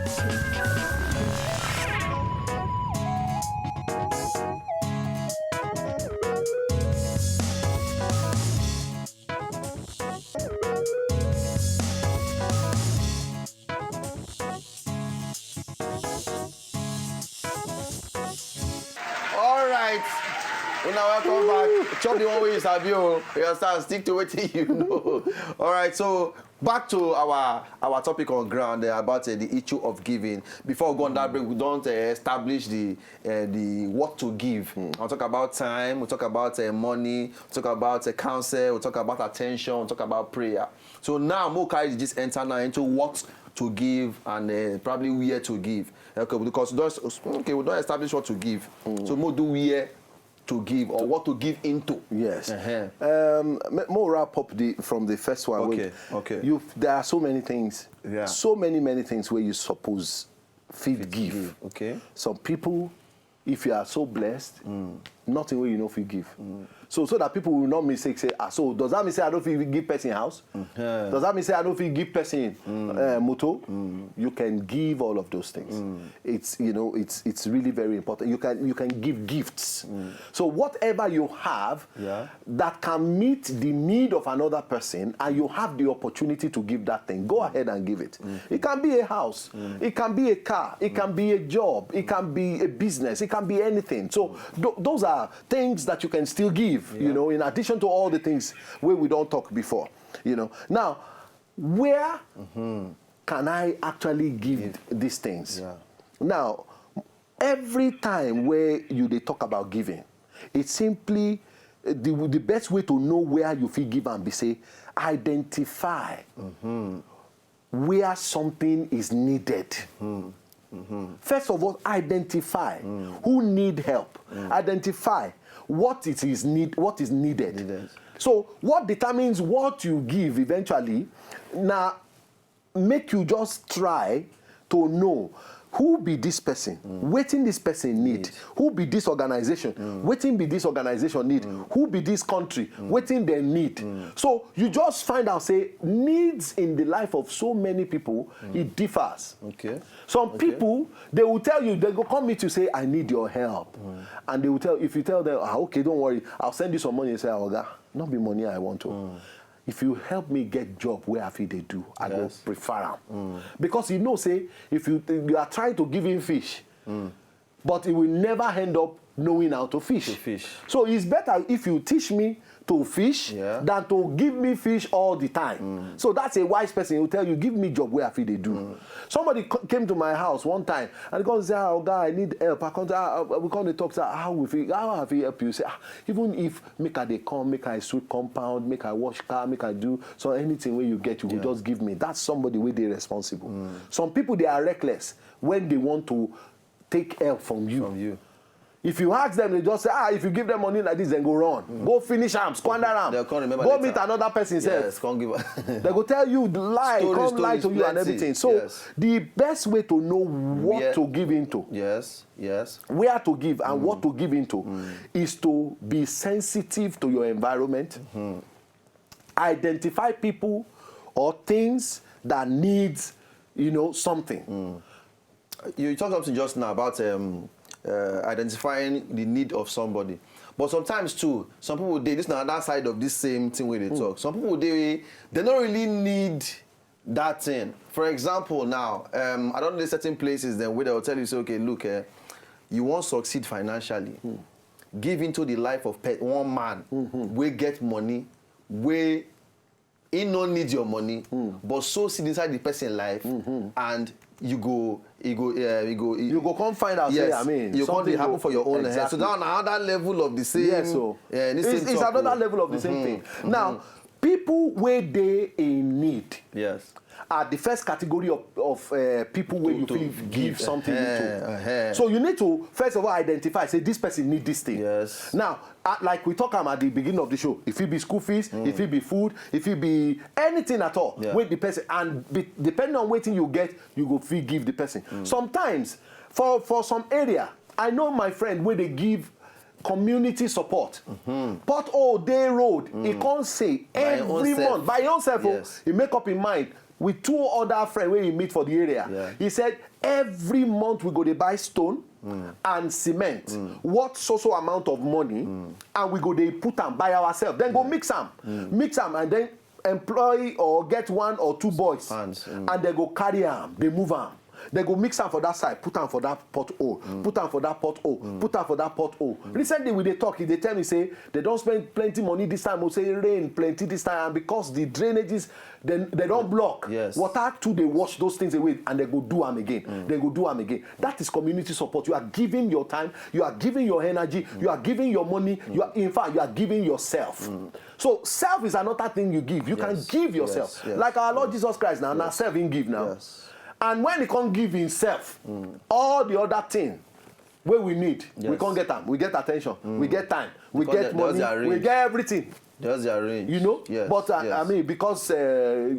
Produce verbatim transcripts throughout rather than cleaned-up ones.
All right. Una welcome back. Chop the one way you sabi o. You understand? Stick to wetin you know. All right. So back to our our topic on ground, uh, about, uh, the issue of giving. Before we go on that break, we don, uh, establish the uh, the what to give. I'll talk about time. We'll talk about, uh, money. We'll talk about, uh, counsel. We'll talk about attention. We'll talk about prayer. So now, mo carry this enter now into what to give and, uh, probably where to give. Okay, because we don, okay, we don establish what to give. So mo do where to give or what to give into. Yes. Uh-huh. Um, mo wrap up the from the first one. Okay. Okay. You, there are so many things. Yeah. So many, many things where you suppose fit give. Okay. Some people, if you are so blessed, mm, nothing where you know fit give. Mm. So, so that people will not mistake say, ah, so does that mean say I don't fit give person house? Mm-hmm. Does that mean say I don't fit give person, mm, uh, motor? Mm. You can give all of those things. Mm. It's, you know, it's it's really very important. You can you can give gifts. Mm. So whatever you have, yeah, that can meet the need of another person, and you have the opportunity to give that thing, go ahead and give it. Mm. It can be a house, mm, it can be a car, it can be a job, it can be a business, it can be anything. So th- those are things that you can still give, yeah, you know, in addition to all the things where we don't talk before, you know. Now, where, mm-hmm, can I actually give, give, these things? Yeah. Now, every time where you they talk about giving, it's simply, uh, the, the best way to know where you feel give and be say, identify, mm-hmm, where something is needed. Mm-hmm. Mm-hmm. First of all, identify, mm, who need help. Mm. Identify what it is need, what is needed. Needed. So what determines what you give eventually? Now, make you just try to know who be this person, mm, wetin this person need, need, who be this organization, mm, wetin be this organization need, mm, who be this country, mm, wetin dem need. Mm. So you just find out say needs in the life of so many people, mm, it differs. Okay. Some, okay, people, they will tell you, they go come meet you, say, "I need your help." Mm. And they will tell, if you tell them, "Ah, okay, don't worry, I'll send you some money," you say, "Ah, oga, not be money I want to." Mm. If you help me get job where I fit dey do, I go, yes, prefer am. Mm. Because you know say if you you are trying to give him fish, mm, but he will never end up knowing how to fish. To fish. So it's better if you teach me to fish, yeah, than to give me fish all the time. Mm. So that's a wise person who tell you, "Give me job where I fit dey do." Mm. Somebody c- came to my house one time and he come say, "Ah, oga, I need help." I come say, ah, ah, we come dey talk, say, "How we fit, how I fit help you?" Say, "Ah, even if make I dey come, make I sweep compound, make I wash car, make I do so anything wey you get, you go, yeah, just give me." That's somebody wey dey responsible. Mm. Some people, they are reckless when they want to take help from you. From you. If you ask them, they just say, "Ah, if you give them money like this, then go run. Mm. Go finish am, squander am. They'll come remember later. Go meet another person sef." Yes, come give. They go tell you lie, story, come lie to you and everything. So, yes, the best way to know what, where, to give into, yes, yes, where to give and, mm, what to give into, mm, is to be sensitive to your environment. Mm-hmm. Identify people or things that needs, you know, something. Mm. You talked something just now about, um, uh, identifying the need of somebody. But sometimes too, some people, they, this na another side of this same thing wey dey, mm, talk. Some people, they they don't really need that thing. For example, now, um, I don't know certain places then where they will tell you, say, "Okay, look, eh, you want succeed financially, mm, give into the life of pe- one man, mm-hmm, wey get money, wey he no need your money, mm, but sow seed inside the person life, mm-hmm, and you go, you go, uh, you go, you go come find out, yes, say, I mean, you come dey something happen go for your own head." So exactly. That na another level of the same. Yes, so, uh, the it's, same it's talk, another, oh, level of the same, mm-hmm, thing. Mm-hmm. Now, people wey dey in need, yes, are the first category of, of, uh, people wey you fit give something to. Uh-huh. So you need to first of all identify say this person need this thing. Yes. Now, uh, like we talk am at the beginning of the show, if it be school fees, mm, if it be food, if it be anything at all, yeah, wey the person, and be, depending on wetin you get, you go fit give the person. Mm. Sometimes, for for some area, I know my friend wey dey give community support. Mm-hmm. Pothole dey road, he come say every month by himself, oh, yes, he make up him mind. with two other friends wey he meet for the area. Yeah. He said every month we go dey buy stone and cement worth so so amount of money, and we go dey put am by ourselves, then go mix am, mix am, and then employ or get one or two boys, Hands, and they go carry am, they move am. They go mix am for that side, put am for that pothole, put am for that pothole, put am for that pothole. Recently, we dey talk, he dey tell me say they don spend plenty money this time, o, say rain plenty this time, and because the drainages, they, they don block, Yes. water too dey wash those things away, and they go do am again. They go do am again. That is community support. You are giving your time, you are giving your energy, you are giving your money, you are, in fact, you are giving yourself. So self is another thing you give. You can Yes, give yes, yourself. Yes, Like our Lord Jesus Christ now, now self he give now. Yes. And when he come give himself, all the other thing wey we need, we Yes. come get am. We get attention, we get time, we Come get get- those money, are we rich. Get everything. Just their range. You know, Yes, but uh, yes. I mean, because uh,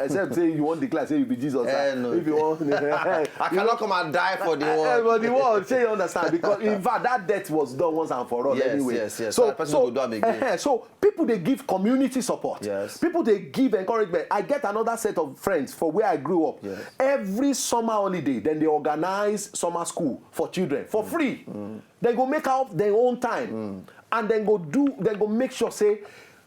except say you wan declare say you be Jesus, Eh, ah, no. If you wan, I cannot come and die for the world. Everybody won, say you understand, because in fact that debt was done once and for all Yes, anyway. yes, yes. So, That person so, go do am again. Eh, eh, so people dey give community support. Yes. People dey give encouragement. I get another set of friends for where I grew up. Yes. Every summer holiday, then they organize summer school for children for free. They go make out their own time, and then go do. They go make sure say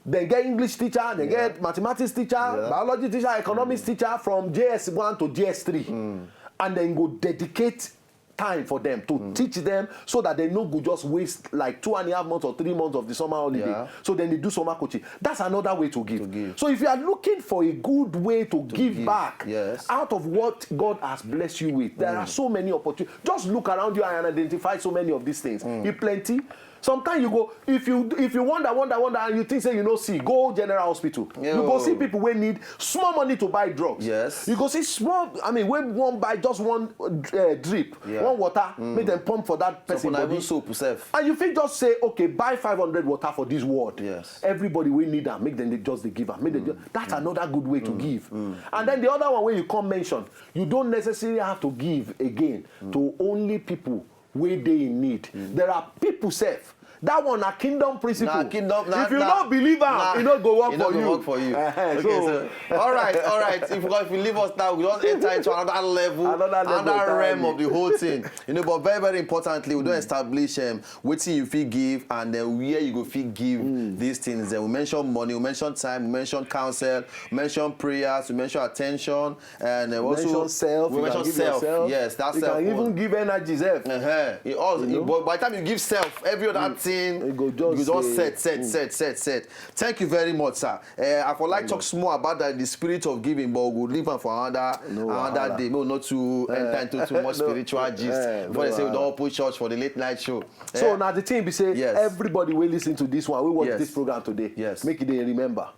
they get English teacher, they get mathematics teacher, biology teacher, economics teacher from J S one to J S three, and then go dedicate time for them to teach them so that they no go just waste like two and a half months or three months of the summer holiday. Yeah. So then they do summer coaching. That's another way to give. To give. So if you are looking for a good way to, give, give, back yes. out of what God has blessed you with, there are so many opportunities. Just look around you and identify so many of these things. E plenty. Sometimes you go, if you if you wonder, wonder, wonder, and you think say you no see, go general hospital. You go Yo. See people wey need small money to buy drugs. Yes. You go see small, I mean, wey wan buy just one uh, drip, Yeah. One water, make them pump for that person Some na even body. Soap sef. And you fit just say, okay, buy five hundred water for this ward. Yes. Everybody wey need am, make them dey just dey give am. Make them just, that's another good way to give. And then the other one wey you come mention, you don't necessarily have to give again to only people wey dey in need. There are people sef. That one na kingdom principle. Na kingdom, na, If you na, no believe am, na, e no go work e for no go you. Work for you. Eh, eh, Okay, so, all right, all right. If, if you leave us now, we just enter into another level, Another level entirely. Realm of the whole thing. You know, but very, very importantly, we don establish um, wetin you fit give and then where you go fit give these things. Then we mention money, we mention time, we mention counsel, we mention prayers, we mention attention, and uh, also Mention self, we you mention can give self. Yourself. Yes, that's You self. Can even give energy self. Uh-huh. It all, You know? But by the time you give self, every other thing It go just you just say, set, set, set, set, set. Thank you very much, sir. Uh, I for like talk small about that, the spirit of giving, but we'll leave am for another No another wahala. Day. No, not to enter into too much No, spiritual gist. eh, Before no they say we wahala. Don't open church for the late night show. So Eh? Now the thing be say Yes. Everybody wey listen to this one, wey watch Yes. This program today, Yes. Make it dey remember.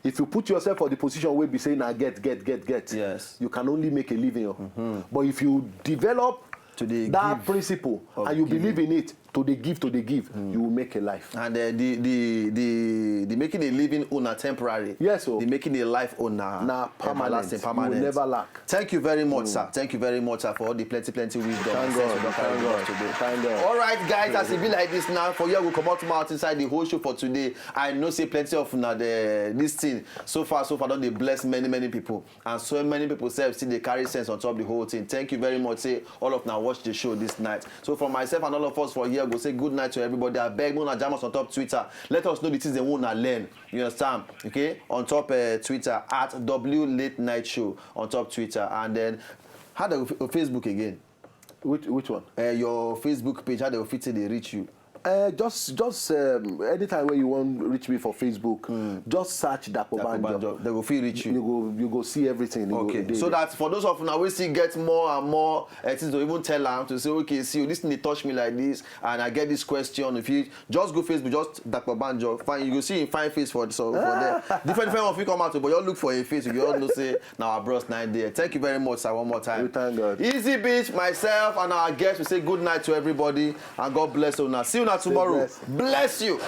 If you put yourself for the position wey be say na get, get, get, get, Yes. You can only make a living. Oh. But if you develop To dey that give principle of and you giving. Believe in it, to dey give, to dey give, you will make a life. And uh, the the the the making a living owner temporary. Yes, oh. The making a life owner Na permanent. Everlasting, You will permanent. Never lack. Thank you very much, sir. Thank you very much, sir, for all the plenty, plenty wisdom. Thank and sense God, we don carry thank with us God, today. Thank God. All right, guys, as it be like this now, for here we come out, out inside the whole show for today. I know say plenty of una the this thing so far, so far don dey bless many, many people, and so many people sef still dey carry sense on top the whole thing. Thank you very much. Say all of now watch the show this night. So for myself and all of us for here, go say good night to everybody. I beg una jam us on top Twitter. Let us know the things they want to learn. You understand? Okay, on top uh, Twitter at W Late Night Show on top Twitter, and then how do you Facebook again? Which which one? Uh, your Facebook page, how they fit say they reach you? Uh, just just um, anytime where you want reach me for Facebook, just search Dapo Banjo. They go fit reach you. You go you go see everything. You go Okay, dey so there. That for those of now we still get more and more uh, things to even tell am to say, okay, see, this thing dey touch me like this, and I get this question. If you just go Facebook, just Dapo Banjo, fine, you go see him fine face for so for there. Different different one fit come out, but you all look for a face. You all know say now our bros nine there. Thank you very much, sir, one more time. We thank God. Easy Beach, myself, and our guests, we say good night to everybody, and God bless you. Now see you now tomorrow. Blessed. Bless you.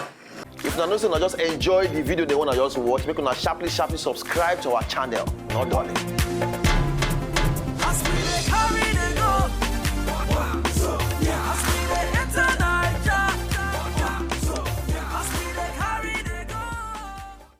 If una know say una just enjoy the video they wanna just watch, make una sharply sharply subscribe to our channel. Not darling.